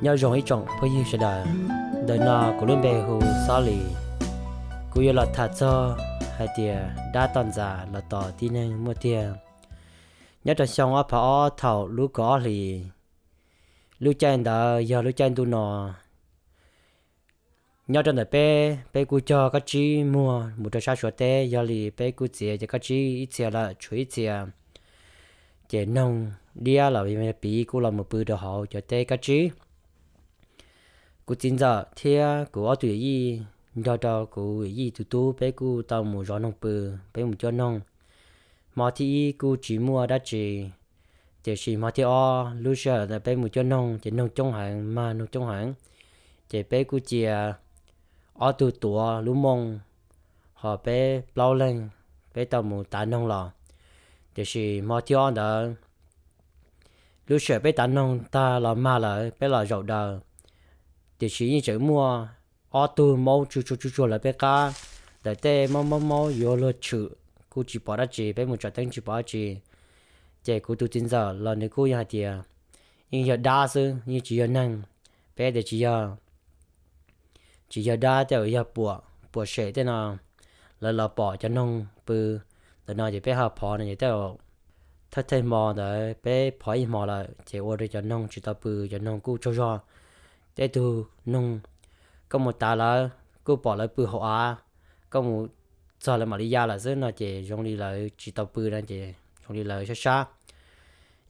Nyob zoo ib tsoom phooj ywg sawv daws, ntawm no kuv lub npe hu Xob Lis. Kuv yuav los tham txog hais tias dab toj ntxas los tos tib neeg muaj tiag. Nyob rau xyoo ob phav ob thaum lub kaum ob hlis, lub caij ntawd yog lub caij ntuj no. Nyob rau ntawm peb, peb kuj cog kab tsib muag mus rau sab Suav teb, yog li peb kuj txiav cov kab tsib ib txhia lawm tshuav ib txhia. Ces noog diab los piv kuj los mus pw rau hauv cov teb kab tsib. Kuv txiv ntxawm thiab kuv ob tug yawm yij nrog rau kuv yawm yij tus tub peb kuj tau mus zov noog pw, peb mus cuab noog. Hmo thib ib kuj tsis muaj dab tsi, tiam sis hmo thib ob lub sij hawm ntawd peb mus cuab noog ces noog coob heev, mag noog coob heev. Ces peb kuj cia ob tug tuav lub mooj, ho peb plaub leeg peb tau mus tav noog los. Tiam sis hmo thib ob ntawd, lub sij hawm peb tav noog tag los mag lawm, peb los zaum daws, tiam sis yeej tseem muaj ob tug maub tsuj tsuag tsuj tsuag lawv peb qab, ntawm tej maub maub maub yuav luag tshwm, kuj tsis pom dab tsi, peb mus tsom teeb tsis pom dab tsi. Ces kuv tus txiv ntxawm los nws kuj yeej hais tias yeej yog dab xwb, yeej tsis yog neeg. Peb tias tsis yog, tsis yog dab, tej zaum yog puam, puam sem tej no, lawv los pom cov noog pw ntawm no ces peb ho phov no ces tej zaum thawj thawj hmo ntawd peb phov ib hmo lawm ces ua rau cov noog tsis tau pw, cov noog kuj tsaug zog. Tej tug noog koj mus tav lawv kuj pom lawv pw hauv av, koj mus txog lawv mam li ya lawm xwb no ces zoo li lawv tsis tau pw no ces zoo li lawv sab sab.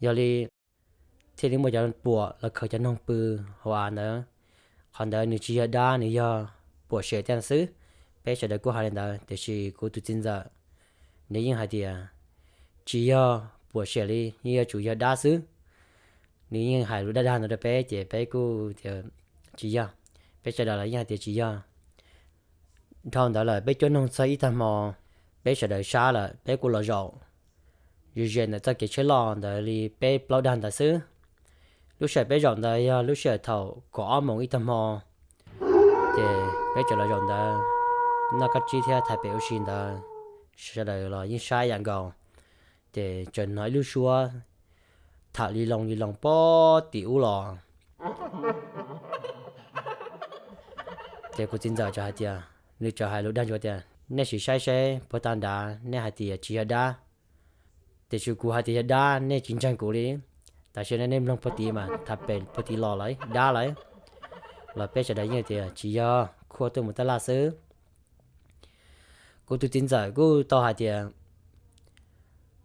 Yog li thiaj li muaj cov puam los khaws cov noog pw hauv av ntawd. Qhov ntawd nws tsis yog dab, nws yog puam sem tej no xwb. Peb sawv daws kuj hais li ntawd, tiam sis kuv tus txiv ntxawm nws yeej hais tias tsis yog puam sem li, yeej yuav tsum yog dab xwb. Nws yeej hais lus dag dag ntawd rau peb ces peb kuj tias tsis yog. Peb sawv daws los yeej hais tias tsis yog. Dhau ntawd lawm peb cuab noog txog ib tag hmo, peb sawv daws sab lawm peb kuj los zaum ze ze ntawm txoj kev tsheb loj ntawd li peb plaub dag ntawd xwb. Lub sij hawm peb zaum ntawd yog lub sij hawm thaum kaum ob moos ib tag hmo, ces peb tseem los zaum ntawd noj kab tsib thiab thaiv pem ua si ntawd, sawv daws los yeej sab ib yam nkaus. Ces tseem hnov ib lub suab tham li loo li loo puag tim ub los. Ces kuv txiv ntxawm txawm hais tias, nws txawm hais lus dag ntsuav tias nej sim saib seb puag ta nrad nej hais tias tsis yog dab, tiam sis kuv hais tias yog dab nej tsis ntseeg kuv li. Tam sim no nej mloog puag tid mas tham pem puag tid los lawm dab lawm. Los peb sawv daws yeej tias tsis yog, khuaj tuaj mus tab laj xwb. Kuv tus txiv ntxawm kuj tau hais tias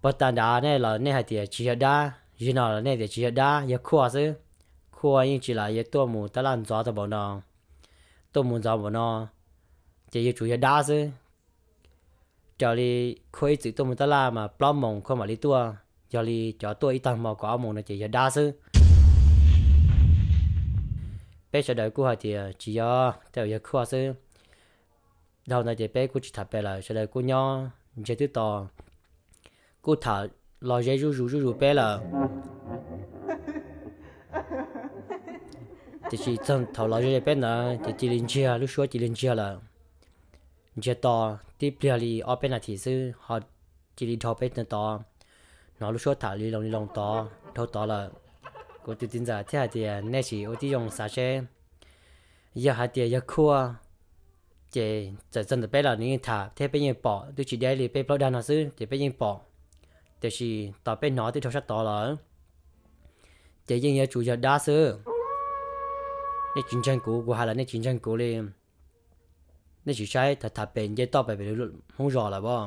puag ta nrad nej los nej hais tias tsis yog dab, zim no los nej tias tsis yog dab, yog khuaj xwb. Khuaj yeej tsis lam yuav tuaj mus tab laj ntxov tau npaum no, tuaj mus ntxov npaum no, ces yuav tsum yog dab xwb. Raws li khuaj ib txwm tuaj mus tab laj mas plaub moos khuaj mam li tuaj, yog li cov tuaj ib tag hmo kaum ob moos no ces yog dab xwb. Peb sawv daws kuj hais tias tsis yog, tej zaum yog khuaj xwb. Dhau ntawd ces peb kuj tsis tham pem lawm, sawv daws kuj nyob ntsiag twb to, kuj tham los ze zuj zus zuj zus peb lawm. Tiam sis txog thaum los ze peb ntawd ces cia li ntsiag, lub suab cia li ntsiag lawm. Ntsiag to tib pliag li ob peb nas this xwb ho cia li dhau peb tod, hnov lub suab tham li loo li loo tod dhau tod lawm. Kuv tus txiv ntxawm thiaj hais tias nej sim ua tib zoo xav seb, yog hais tias yog khuaj ces txawm txog ntawm peb los nws yeej tham thiab peb yeej pom, twb tsis deb li peb plaub dag no xwb ces peb yeej pom. Tiam sis tos peb hnov twb dhau sab tod lawm, ces yeej yuav tsum yog dab xwb. Nej tsis ntseeg kuv, kuv hais los nej tsis ntseeg kuv li. Nej sim saib tham pem nce toj pem pem Hmoob zos lawm as.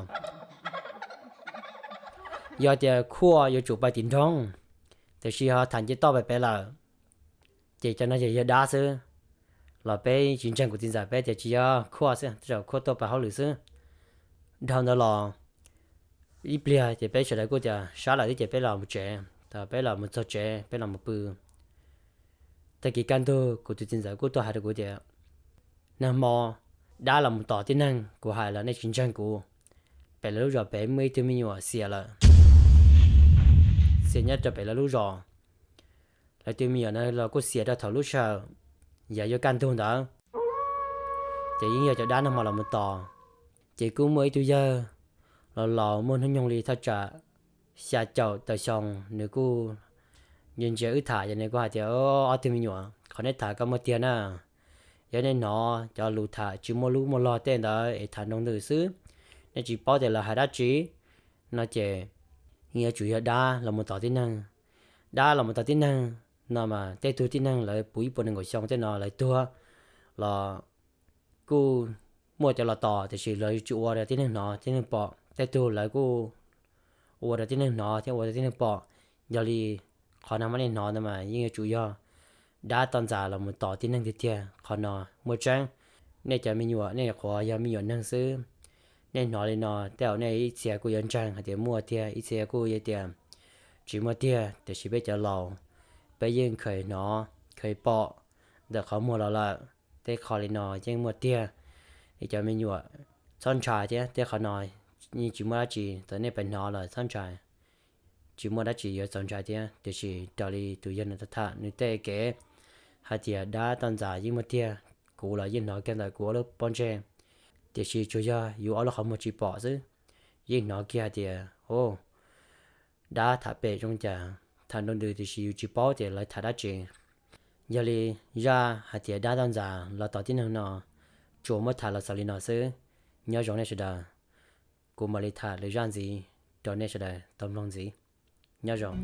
Yog tias khuaj yuav tsum pais tim nroog, tiam sis ho tham nce toj pem pem lawm, ces cov no ces yog dab xwb. Los peb tsis ntseeg kuv txiv ntxawm, peb tias tsis yog khuaj xwb, tej zaum khuaj tuaj pab hauj lwm xwb. Dhau ntawd los ib pliag ces peb sawv daws kuj tias sab lawm thiab ces peb los mus tsev. Thaum peb los mus txog tsev peb los mus pw, tag kis kaj ntug kuv tus txiv ntxawm kuj tuaj hais rau kuv tias, nag hmo dab los mus tom tib neeg, kuv hais los nej tsis ntseeg kuv. Pem lawv lub zos pem muaj ib tug me nyuam xiam lawm, xiam nyob rau pem lawv lub zos. Lawv tus me nyuam no los kuj xiam rau thaum lub sij hawm yav yuav kaj ntug ntawd, ces yeej yog cov dab nag hmo los mus tos. Ces kuj muaj ib tug yawg los laus muaj hnub nyoog li thaj tsam xya caum tawm xyoo, nws kuj ntsia ntsia wb tham ces nws kuj hais tias, ob tug me nyuam qhov nej tham koj muaj tiag na. Yog nej hnov cov lus tham tsis muaj lub muaj log tej ntawd es tham nroo ntws xwb, nej tsis paub tias lawv hais dab tsi no ces yeej yuav tsum yog dab los mus tom tib neeg. Dab los mus tom tib neeg no mas tej tug tib neeg lawv puv ib puas nees nkaum xyoo tej no lawv tuag los kuj muaj cov los tos, tiam sis lawv tsis ua rau tib neeg hnov tib neeg pom. Tej tug lawv kuj ua rau tib neeg hnov thiab ua rau tib neeg pom. Yog li qhov no mas nej hnov no mas yeej yuav tsum yog dab toj ntxas los mus tom tib neeg tiag tiag, qhov no muaj tseeb. Nej cov me nyuam, nej nyuam qhuav yog me nyuam neeg xwb, nej hnov li no tej zaum nej ib txhia kuj yuav ntseeg hais tias muaj tiag, ib txhia kuj yog tias tsis muaj tiag. Tiam sis peb cov laus, peb yeej kheev hnov kheev pom ntawm qhov muag los lawm, tej qho li no yeej muaj tiag. Li cov me nyuam, txhob ntshai thiab, tej qhov no yeej tsis muaj dab tsi, txawm nej pheej hnov los txhob ntshai, tsis muaj dab tsi yuav txaus ntshai thiab. Tiam sis raws li tus yawg no tham nws tej kev hais tias dab toj ntxas yeej muaj tiag, kuv los yeej hnov kiag ntawm kuv ob lub pob ntseg, tiam sis tsuas yog yus ob lub qhov muag tsis pom xwb. Yeej hnov kiag hais tias, o, dab tham pem zoo cas, tham nroo ntws tiam sis yus tsis paub tias lawv tham dab tsi. Yog li zaj hais tias dab toj ntxas los tom tib neeg no tsuas muab tham los xaus li no xwb. Nyob zoo nej sawv daws, kuv mam li tham lwm zaj ntxiv rau nej sawv daws tau mloog ntxiv. Nyob zoo.